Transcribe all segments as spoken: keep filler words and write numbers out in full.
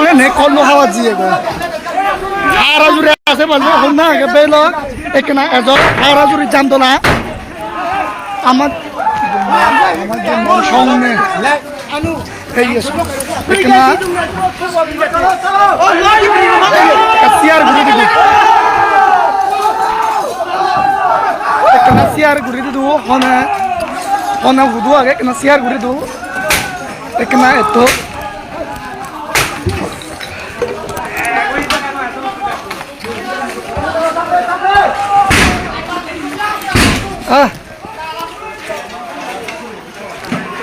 Ole ne kollu hawa jiye go. Hara juri ase bole, honna age belo, ekna ejo, hara juri jandola. Amar, amar jummo song ne. Ei, yes. Ekna, ekna share guri didu. Ekna share guri didu, hone, hone hudu age, ekna share guri didu. Ekna eto. Ah.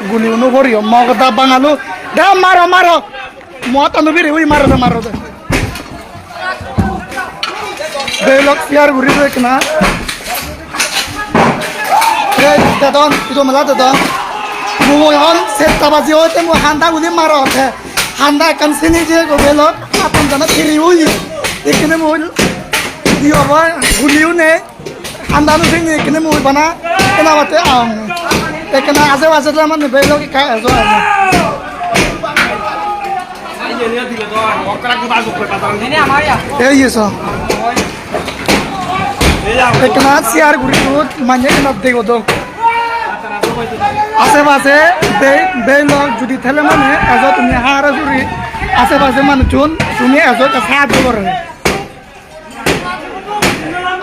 Guli unu poriyo, Mogoda Bangalu. Da maro, maro. Mota no biri, ui maro de, maro de. Belok share guri de ekna. Ei, dedon, idu mela dedon. Mui hon setta baji oite mui handa guli maro ote. Handa ekkan sini je go belok, atam jana thiri ui. Ekkene mui, iyo ba, guli une. Handa no sini ekkene mui bana, ena bate aung. Ekkene aje baje de mane belok ka ejo aje. Ei, eso. Ekna share guri dut, manye ekna dego do. Ase pase, be-, belok judi thele mane, ejo tumi hara juri, ase pase manuchun, tumi ejo ekta sahajjo goro.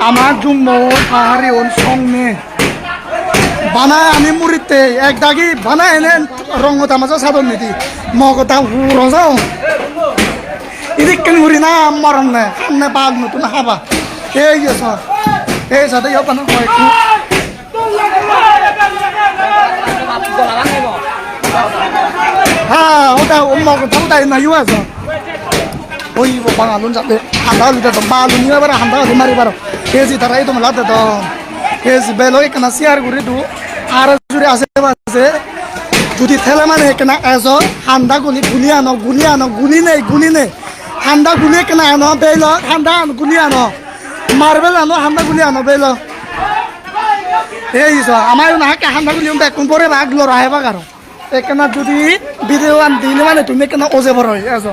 Ama jummo pahari un song ne. Bana ami muritte ek dagi bana ene rongo tamaja sadon nidi. Mogoda huro jao. Idikken huri na moron ne, hanne bag nutun haba. Ei eso. Ei sade yo bana hoi ku. Ha, oda umma ko tau dai na yuwa so. Oi, bo Bangalun jate. Handa lida to, balun ni bara handa di mari baro. Kesi tarai to mala to. Kesi belo ekna share guri du. Ara juri ase pase. Judi thele mane ekna ejo handa guli, guli ano, guli ano, guli nei, guli nei. Handa guli ekna ano, belo handa ano, guli ano. Marble ano, handa guli ano, belo. Ei so, amai una hake handa guli um bekkun pore bag lora he bag aro. Ekkena judi video an dile mane tumi ekkena oje boro oi, ejo.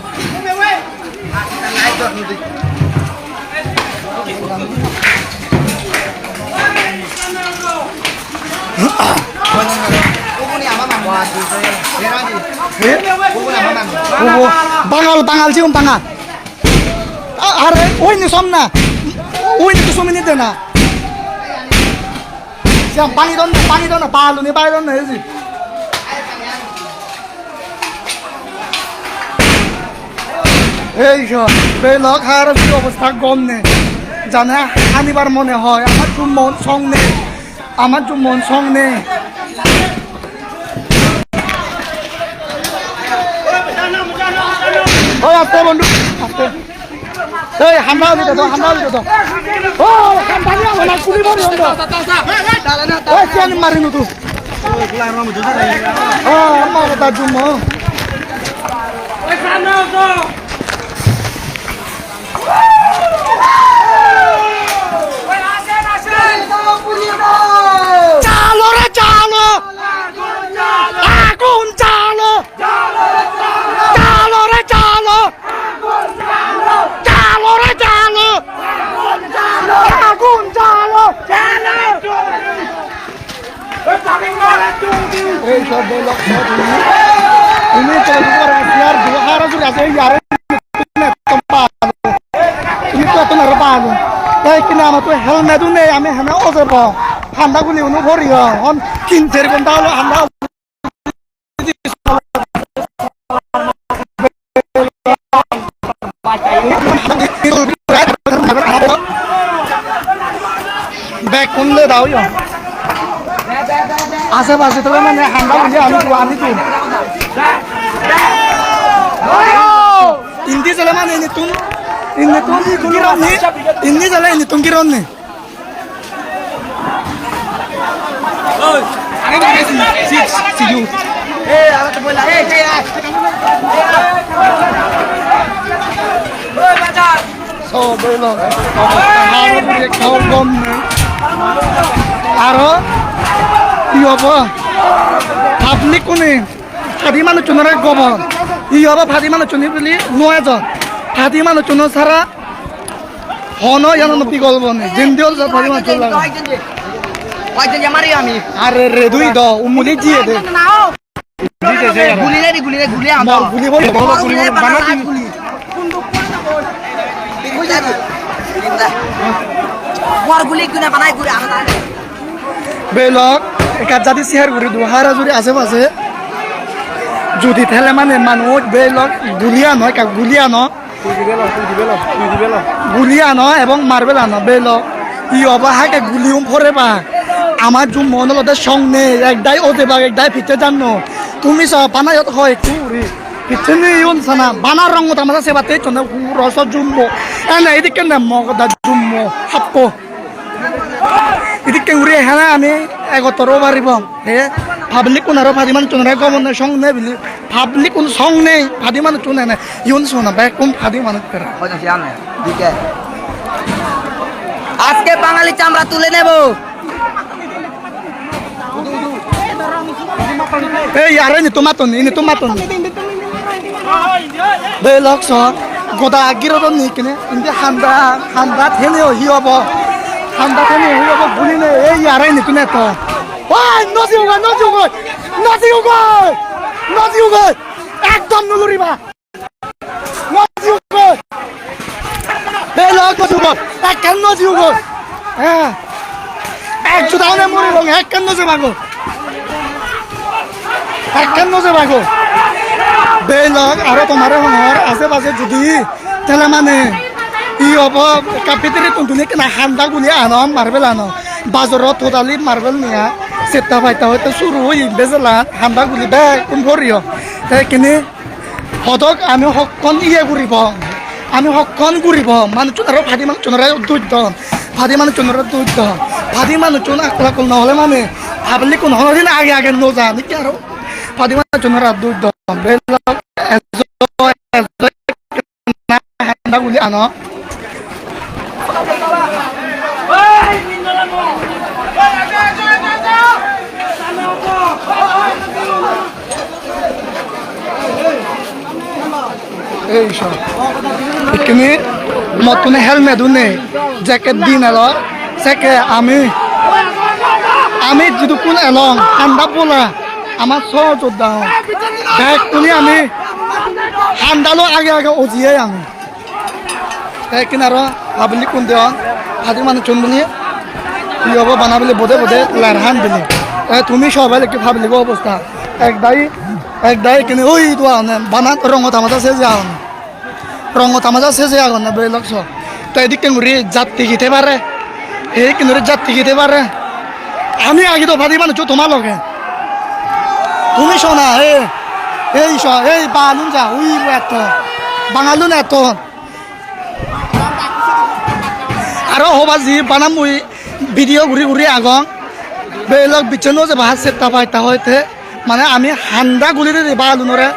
Eh? Obo, Bangal, Bangal, sigun Bangal. A-, are, oi ni som na. Oi ni kusumi ni dena. Siya, pani don na, pani don na, balu ni pani don na, ezi. Ei so, belok har ki obostha gom ne. Jane hanibar mone hoy, amar jummo song ne. Amar jummo song ne. Oi, aste bondhu, aste. Ei, handa oli dedo, handa oli dedo. O, handa oli dedo, na kuli bori hondo. Oi, siyan mari nutu. O, amar ta jummo. Chalo re, chalo! Agun chalo! Chalo re, chalo! Chalo re, chalo! Agun chalo! এই সব বলক, তুমি তো তোমার আসিয়ার দুহারা জুড়ে আছে, এই ইয়ারে তুমি তো এত নারো পানো। তাই কিনা আমার তো হেলমেটও নেই, আমি হেনা ও যাবো। ঠান্ডা গুলি উনো ভরিও, হন তিন চার ঘন্টা হলো ঠান্ডা। Bag kunde dao yo. Ashe pashe to mane handa buli ami tu, ami tu. Indi sele mane ini tun, ini tun kironni, indi sele ini tun kironni. Six, six, you. So, bro, aro bile khao gom nei. Aro, ki hobo? Public kune? Adi manuchunore gobor. Iyaba phadi manuchun buli nuajon. Phadi manuchun sara hono iyan hono bikolpo nei. Jindi ol phadi manuchun laga. Are re dui do, umuli jiye de. Guli re, guli re, guli an. Mor guli bol, bol, guli bol, bana din. Mor guli guna banai guli an. Belok, ekka jadi share guri dibo, hara juri ashe pashe. Judi thele mane manuj belok guli ano, ekka guli ano. Guli ano ebong marble ano belok. Iyaba hake guli um pore ba. Amar jummo olode song nei, ekdagi oje bak, ekdagi picche janno. Tumi so bana iyot hoi ekku guri. Picche nei iyun sana, bana rongo tamaja sebatte echchonne huro so jummo. Ene idikke ne mogoda jummo, happo. Idikke guri ehene ami egottor obar ibong. He, public un aro phadi manuchunore gom nei, song nei bili. Public un song nei, phadi manuchun ene. Iyun sona, bekkun phadi manuch tara. আজকে বাঙালি চামড়া তুলে নেব। Ei, are ini tomaton, ini tomaton. Belok so, goda agiro don ni kene, indi handa, handa thene o hi obo? Handa thene hi obo, guli ne, ei, are ini tune to. Oi, no jiugo, no jiugo, no jiugo, no jiugo. Ekdom no luriba. No jiugo. Belok no jiugo. Ekkan no jiugo. He. Ek juta hone muribong, ekkan no jebago. Ekkan no jebago. Belok aro tomare honor ashe pashe judi thele mane i obo ekka bidire tun tuni ekkena handa guli anon, marble anon. Bazarot totally marble niya. Setta patta hoite suru oye bejelan handa guli bekkun poriyo. Te ekkene Hodok ami hokkon iye guribong, ami hokkon guribong, manuchun aro phadi manuchunore duj don, phadi manuchunore duj don, phadi manuchun akol akol no ole mane public un honodin age age no jan, ikke aro phadi manuchunore duj don, belok ejo, ejo, handa guli ano. Ei so. Ikkini mottune helmet unne, jacket din elo, seke ami, ami jidukkun elong, handa bola, ama so jodda. Bekkune ami handa loi age age ujiye ami. Te ekkin aro public kun deon, hadi manuchun bili, hi obo bana bili bode bode lar han bili. Te tumi sobai lekki public obosta. Ek dai, ek dai ekkini oi duan, bana rongo tamaja seje agon. Rongo tamaja seje agon na belok so. Te edikken guri jatti gite pare. Edikken guri jatti gite pare. Ami agi do padi manuchu toma loge. Tumi sona, e. Ei so, ei balun ja, ui eto. Bangalun eto. Aro hoba ji bana mui video guri guri agong. Belok bichon no je bahar setta paita hoite. Mane ami handa guli de balunore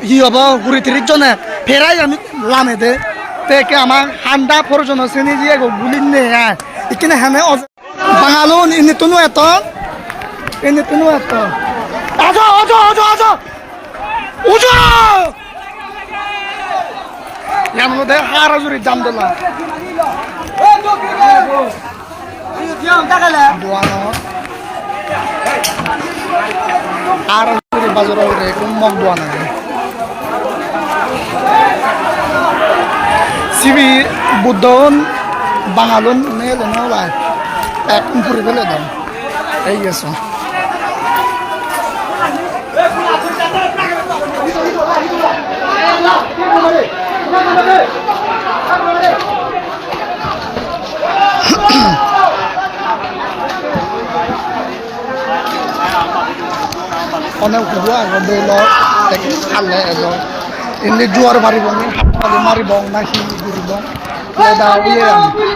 hi obo huri tiris jone perai ami lame de. Te ke ama handa porojono sini jiye go guli ne ai. Ikkine hane oz-, Bangalun indi tunu eton. Indi tunu eton. Ajo, ajo, ajo, ajo. Ujo! Iyan olode hara juri jam dola. Duano. Hara juri bazar ore ekko mok duan age. Sibe Buddho un Bangalun nele no lai. Ek puri fele don. Ei eso. Onek hudu agon de lo, ek alle elo. Indi juar maribong, hap mari maribong, na hi guribong. Leda uye ami.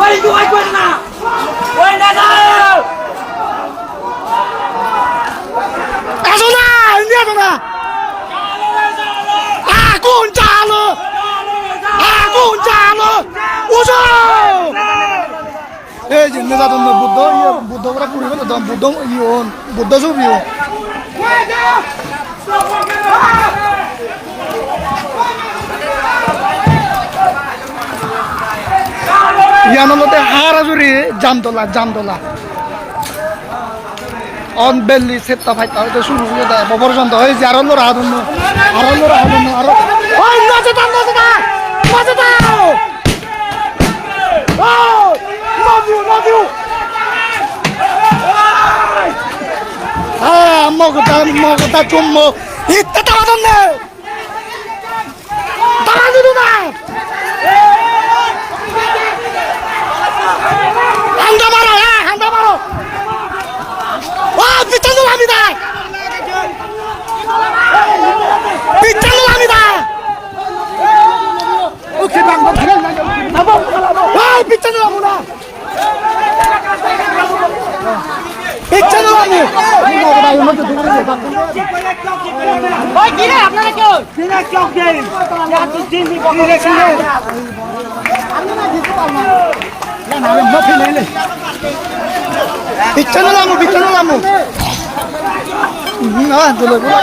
ওই তো, ওই করে না। ওই না, না। আসো না, ইন্ডিয়া আসো না। আগুন জ্বালো, আগুন জ্বালো, উঠো। এই যে নেতা তন্ত্র বুদ্ধ, ইয়ে, বুদ্ধ করে পুড়ি গেল, তখন বুদ্ধ, ইয়ে, বুদ্ধ ছবি। ইয়ানোর মধ্যে হারা জুড়ি জামতলা, জামতলা। অন বেল্লি সেত্তা ফাইতা হইতে শুরু হয়ে দেয়, ববর শান্ত হয়ে যে আরো লড়া হাত অন্য, আরো লড়া হাত অন্য, আরো। ওই নাচে দাও, নাচে দাও, নাচে দাও। ওই, নাচু, নাচু। হ্যাঁ, মগটা, মগটা চুম্ব। ইত্তে তালা দম দে। তালা দিল না। হান্দা মারো, হ্যাঁ, হান্দা মারো। ও, পিছনে লামি দা। পিছনে লামি দা। ও, পিছনে লামু না। ইচ্ছা তো আমি। ওই, কি রে, আপনারা কেউ? ইচ্ছা তো লামু, ইচ্ছা তো লামু। না, দিলে বলো।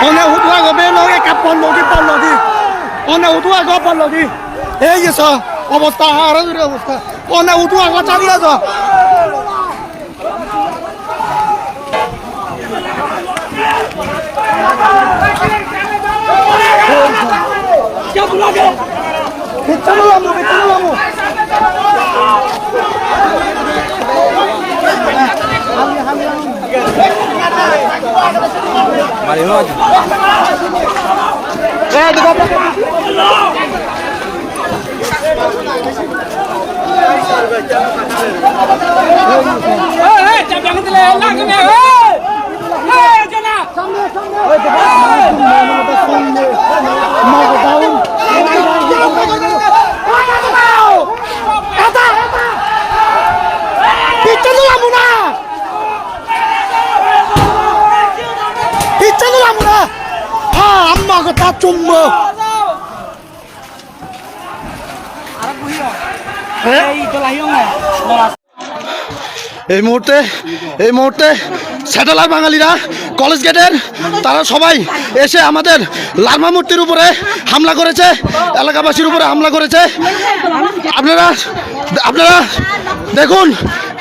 অনে উঠুয়া গো, বে লগে কাপ পড়লো কি, পড়লো কি? অনে উঠুয়া গো, পড়লো কি? এই যে স-, অবস্থা, আরো জোরে অবস্থা। অনে উঠুয়া গো, চালিয়ে যাও। পিছনে লামু না। পিছনে লামু না। হ্যাঁ, আম্মা কথা চুম্ব। হ্যাঁ? এই মুহূর্তে, এই মুহূর্তে সেটেলার বাঙালিরা কলেজ গেটের, তারা সবাই এসে আমাদের লার্মা মূর্তির উপরে হামলা করেছে, এলাকাবাসীর উপরে হামলা করেছে। আপনারা, আপনারা দেখুন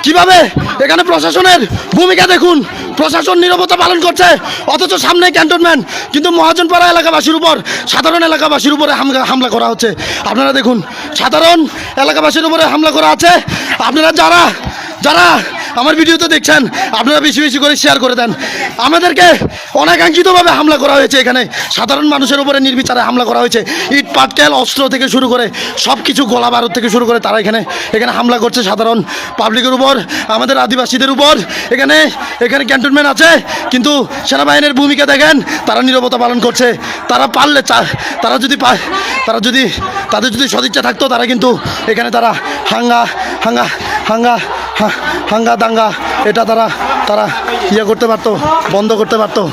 কিভাবে এখানে প্রশাসনের ভূমিকা, দেখুন প্রশাসন নীরবতা পালন করছে, অথচ সামনে ক্যান্টনমেন্ট, কিন্তু মহাজনপাড়া এলাকাবাসীর উপর, সাধারণ এলাকাবাসীর উপরে হামলা, হামলা করা হচ্ছে। আপনারা দেখুন, সাধারণ এলাকাবাসীর উপরে হামলা করা আছে। আপনারা যারা, যারা আমার ভিডিওতে দেখছেন, আপনারা বেশি বেশি করে শেয়ার করে দেন। আমাদেরকে অনাকাঙ্ক্ষিতভাবে হামলা করা হয়েছে এখানে, সাধারণ মানুষের উপরে নির্বিচারে হামলা করা হয়েছে। ইট পাটকেল, অস্ত্র থেকে শুরু করে সব কিছু, গোলা বারুদ থেকে শুরু করে তারা এখানে, এখানে হামলা করছে সাধারণ পাবলিকের উপর, আমাদের আদিবাসীদের উপর। এখানে, এখানে ক্যান্টনমেন্ট আছে, কিন্তু সেনাবাহিনীর ভূমিকা দেখেন, তারা নীরবতা পালন করছে। তারা পারলে চা-, তারা যদি পা-, তারা যদি, তাদের যদি সদিচ্ছা থাকতো, তারা কিন্তু এখানে তারা হাঙ্গা, হাঙ্গা, হাঙ্গা, হা-, হাঙ্গা দাঙ্গা, এটা তারা, তারা ইয়ে করতে পারতো, বন্ধ করতে পারতো।